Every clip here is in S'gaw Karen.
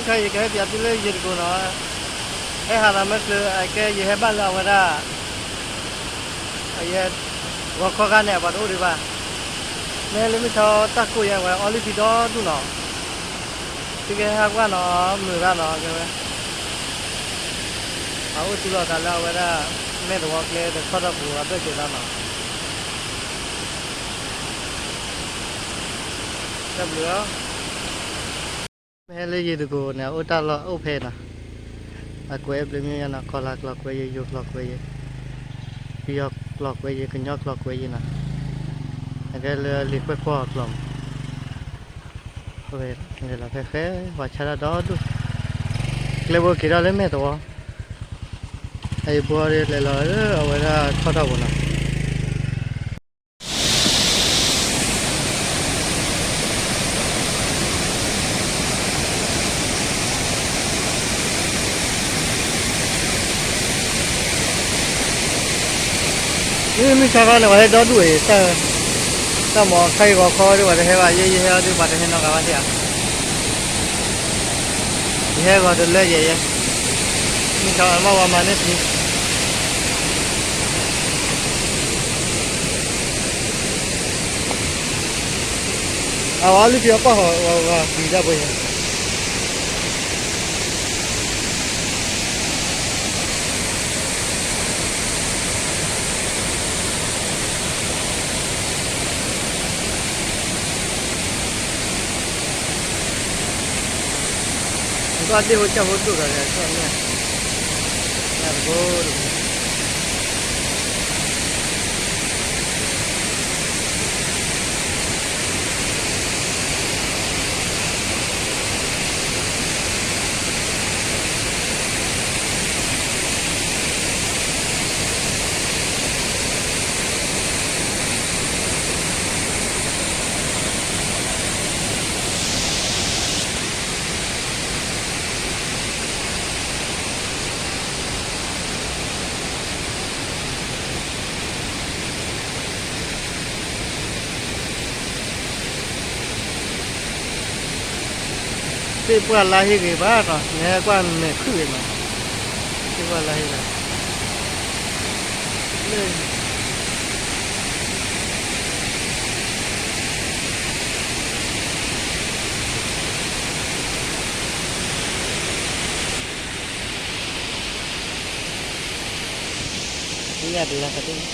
ခဲအံၤ ယကဟဲပၠးသုလၢယံၤတကိးနီၤ, ဟဲဟးလီၤမ့ၢ်ချုး အကဲယဟဲဘၣ်လၢအဝဲဒၣ် အယဲ ဂီၤခီခါန့ၣ် အပှၤတအိၣ်ဒံးဘၣ်, မ့ၢ်လၢမုၢ်ဆါတၢ်ကိၢ်ယဲ အဝဲအီလုၢ်ထံဒီဒူၣ်နီၤ, သုကဟဲဟးကွၢ်နီၤ မုာ်ရၣ်နီၤ ကဲဝဲ အအိၣ်သူၣ်လီၤသးလၢအဝဲဒၣ် မဲၢ်သဝီကျဲဒီးခီၣ်ထီၣ်ပူၤအဘၢၣ်စၢၤလီၤနီၤ, တၢ်ဘျုးလီၤ. မ့ၢ်ဟဲလၢယံၤတကိးန့ၣ် အအိၣ်တၢ်လီၢ်အိၣ်ဖဲအံၤနီၤ, အကွဲးဘျုးမ့ၢ်ယါနီၤ, ကီၢ်လါကျိာ်ကွဲးယဲ, ယိၤကျိာ်ကွဲးယဲ, ပယီၤကျိာ်ကွဲးယဲ, ကညီကျိာ်ကွဲးယဲနီၤ, အကဲလၢလံာ်ကွဲးကွီၢ်အကျိာ်မး, လဲၤလီၤဖဲဃဲ ပှၤဆါတၢ်ဒီဒူၣ်, ကျဲဘိက့ၤထီၣ်လၢမဲၢ်သဝီ, အအံၤဘိဒ်လဲၤလီၤလၢအဝဲဒၣ်ခီၣ်ထီၣ်ပူၤနီၤ. မုၢ်ဆါခါန့ၣ် ပှၤဟဲဒီဒူၣ်အံၤ, တၢ်မၤခါအံၤဂီၤခီဒီး ပှၤတဟဲဘၣ်, ယဲယဟဲအီၤဒီး ပှၤတဟဲနီတဂၤဘၣ်ဒံးဧါ, ယဟဲဂီၤတလၢယဲယဲ, မုၢ်ဆါမ့ၢ်ပှၤမၤန့ၢ်ဖံ အဝဲလုၢ်ဖံအပၢ်ဟီၣ် ဝဲဝဲပျံၤတၢ်ဖိယဲ, နကွၢ်ဒ့ၣ်ဖိကၢ်ဖိဒိၣ်ဒီး ကၢ်မဲာ်, ညၣ်တဘိတဘိ သ့ၣ်ပှၢ်လါဟ့ၣ်ဂ့ၤဘၣ်နီၤ, နဟဲကွၢ်မဲာ်ခုၣ်ဂ့ၤနီၤ, သ့ၣ်ပှၢ်လါဟ့ၣ်ဂ့ၤ, လၢ ညၣ်တလါကတၢၢ်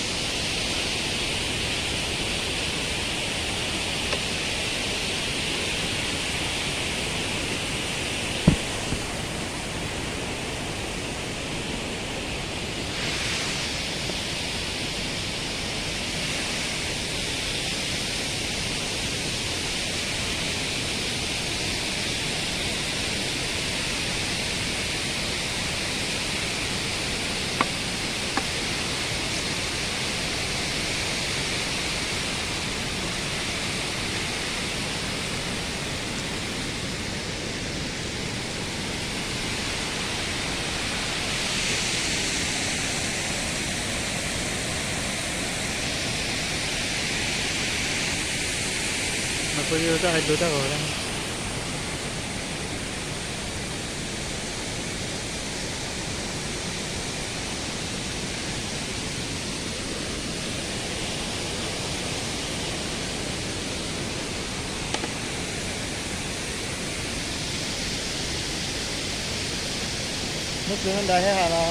အဃိယတၢ်ဟဲဒိတၢ်ဂီၤလီၤ. မုၢ်ကျိၤနဒါဟဲဟးလီ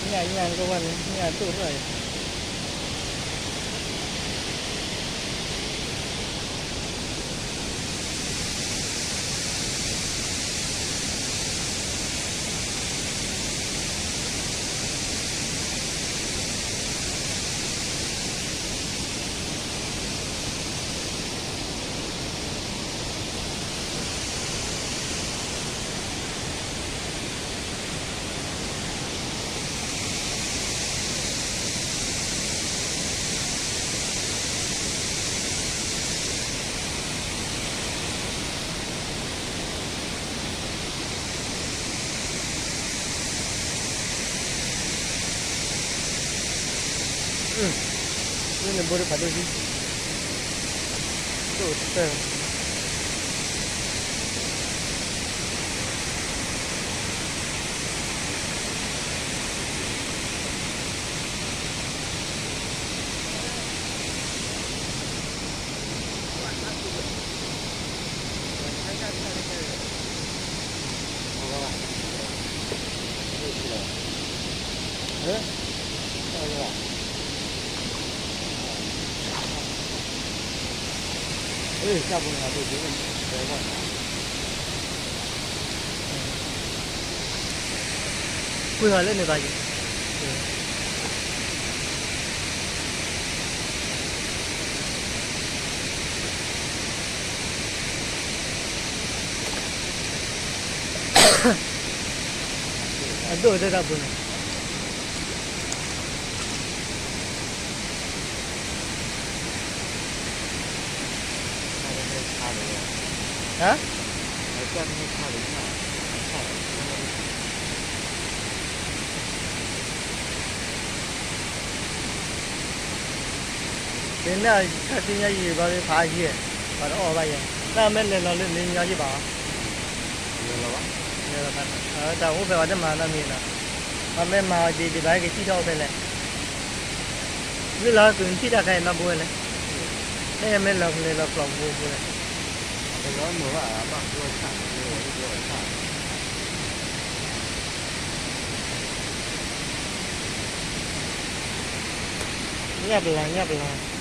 ၤ, ညၣ်ညၣ်ကဝၢ်န့ၣ် ညၣ်ဒိၣ်ထီၣ်အံၤ မ့ၢ်န့ၣ်ဘိတဖးဒိၣ်ဟံၣ်, ဒိၣ်တၢၢ်, ကွံာ်ဟီၣ်လၢန့ၣ်ဘၣ်ယဲၢ် အဒိၣ်တၢ်ပူၤန့ၣ် ဟါ မ့ၢ်နတၢ်သ့ၣ်ညါယံာ်ဘျီလၢဖးယံာ် ပှၤတအီၣ်ဘၣ်ယဲၢ် တၢ်မ့ၢ်လဲၤလီၤလၢန့ၣ်ညီယံာ်ဘၣ်အီၤ တၢ်အိၣ်ဖဲပှၤတမၤနီတမံၤနီၤ ပှၤမ့ၢ်မၤအီၤဒံးဒံးဘၣ်ကထံၣ်ထီၣ်အိၣ်ဖဲလဲၣ် မ့ၢ်လီၤကထံၣ်တၢ်ခါအံၤနီတဘိဝဲလဲၣ် မ့ၢ်မ့ၢ်လီၤကလဲၤလီၤကျိာ်ဘိဘိလဲၣ် ညၣ်ပလၤ ညၣ်ပလၤ